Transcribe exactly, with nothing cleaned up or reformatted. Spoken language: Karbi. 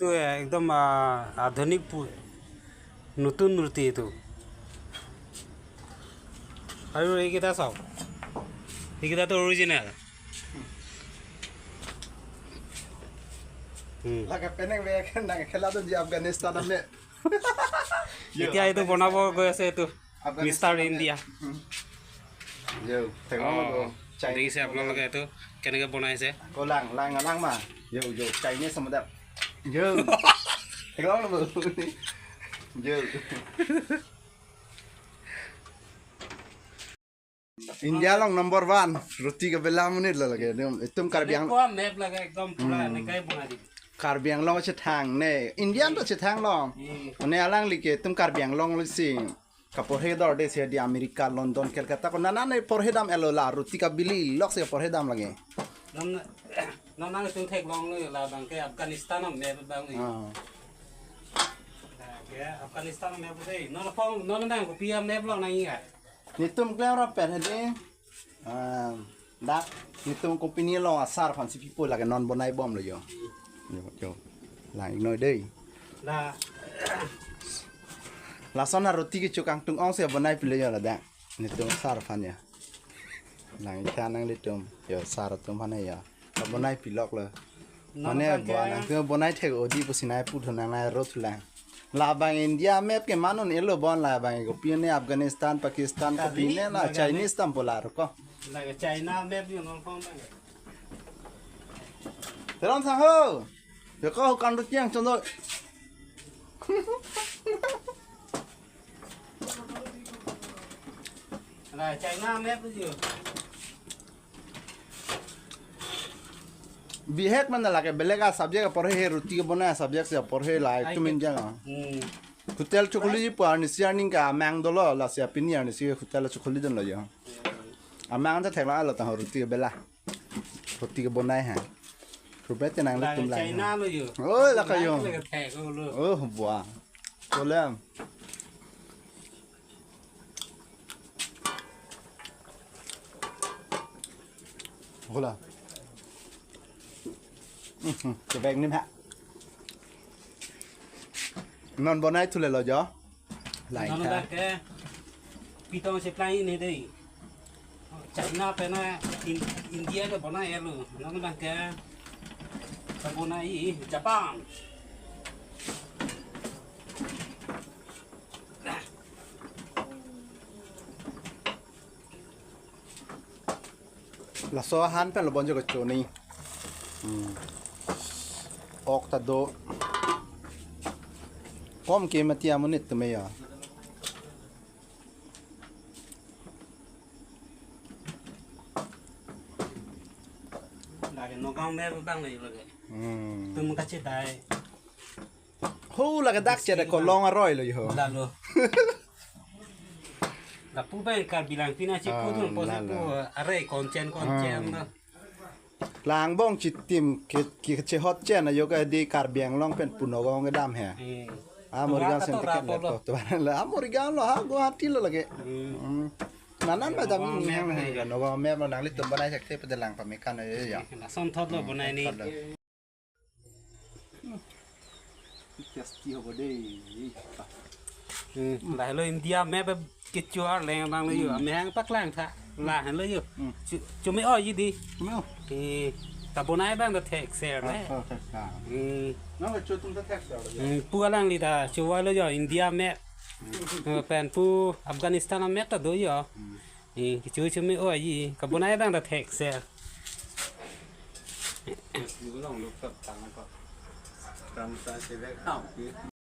এইটো একদম, আহ, আধুনিক পু-, নতুন ৰুটি এইটো। আৰু এইকেইটা চাওক, এইকেইটাতো অৰিজিনেল। উম। Lake penang ve kan nang khela tu di Afghanistan ame. Yo, এতিয়া এইটো Afghanistan বনাব ame. গৈ আছে এইটো। Afghanistan Mister ame. India. Hmm. Yo, tengok lo, Chinese দেখিছে আপোনালোকে এইটো কেনেকে বনাইছে? Ko lang, lang, lang ma. Yo, yo, Chinese sama dak. Yo. Tengok lo. Yo. India along number one. Roti ke bela monit lo lake. Itum, itum Karbi Ang-, Ko map lake ekdom pura Hmm. ne kai buna di. Karbi Anglong chethang ne. India to chethang lo. Hmm. Mane alangli ke itum Karbi Anglong lo si. Kaporhe dorde si di America, London, Calcutta ko nana ne porhe dam elo la roti kabili lok si porhe dam lake. Non, non nangtum theklong lo labang ke Afghanistan map bang ni. Ah. Ke Afghanistan map dei. Non phong non nang kopi map lo nang ya. Netum klem ra pen hedi. Ah, dak netum company along asar aphan si pipo lake non bonai bom lo yo. Yo, yo. Lang-ik noi dei. La. Lason aroti kecho kangtung ong si bonai pilo yo ladak. Netum asar aphan ya. Lang-ik tha nanglitum. Yo, sar atum aphan ya. Bonai pilok lo. Non Mane bang ke bonai, bonai thek odi pusi nai pu thu nang nai ro thu lang. Labang India map ke manun elo bon labang kopi ne Afghanistan, Pakistan, kopi ne la Chinese tam polar ko. Lake China map yo non phong bang. Teron sang ho. Yo ko kan ru tiang chon do. La China map yo. Bihek mana lake belek a subject porhe he roti ke bonai subject si porhe la Ai itum ke- India. Hmm. Hotel chokoli pu arnisi arning ke amang dolo lasi apini arnisi hotel chokoli dunlo yo. Amang ta thekla lo ta roti ke bela. Roti ke bonai ha. Rupet ke nang Lake letum lang. China lo yo. Oh, lake yo. Lake thek lo. Oh, buah. Boleh. Hola. Mhm, kebek nim ha. Non bonai thu le lo jo. Lai Non tha. Bang ke pitong si plai ne dei. China pen a In-, India ke bonai elo. Non bang ke bonai Japan. Laso ahan pen lo bonjo kechoni. Hmm. Ok ta do. Kom ke mati amonit atum ya. Lake Nagaon map bang le lake. Hmm. Tum kachedai. Ho lake dak chere ko long aroi lo yo. Lalo. Lapu bang Karbi Langpin a chipu Ah, dun po lalo. Chipu are konchen konchen Ah. Na. Langbong chitim ke, ke chehot chen ayo ka di Karbi Anglong pen pu Nagaon kedam he. Hmm. A Morigaon Tua sen ka ticket tora le polo. To. Tua la a Morigaon lo ha Guwahati lo lake. Hmm. Hmm. Nanan ba jam Nagaon ni map hang le. Nagaon map lo nanglitum bonai sekte pedelang pamekan ayo ya. Lason thot lo bonai ni. Thot lo. Tasty hobo dei. Hmm, lahelo India map kecho arleng abang lo yo. Hmm. Amehang paklang tha. Lahelo yo. Hmm. Chu-, chumi oi di. Chumi oi. Eh, ta bonai bang ta thek ser ne. Ah, ah, ah. Hmm. Nang cho tum ta thek ser lo yo. Hmm, pu alangli ta chu vai lo yo India map. Hmm. Eh, pen pu Afghanistan map ta do yo. Hmm. Eh, kecho chumi oi, kabonai bang ta thek ser. Ni ko long lo tap tang ko. Kam sa se ve kham.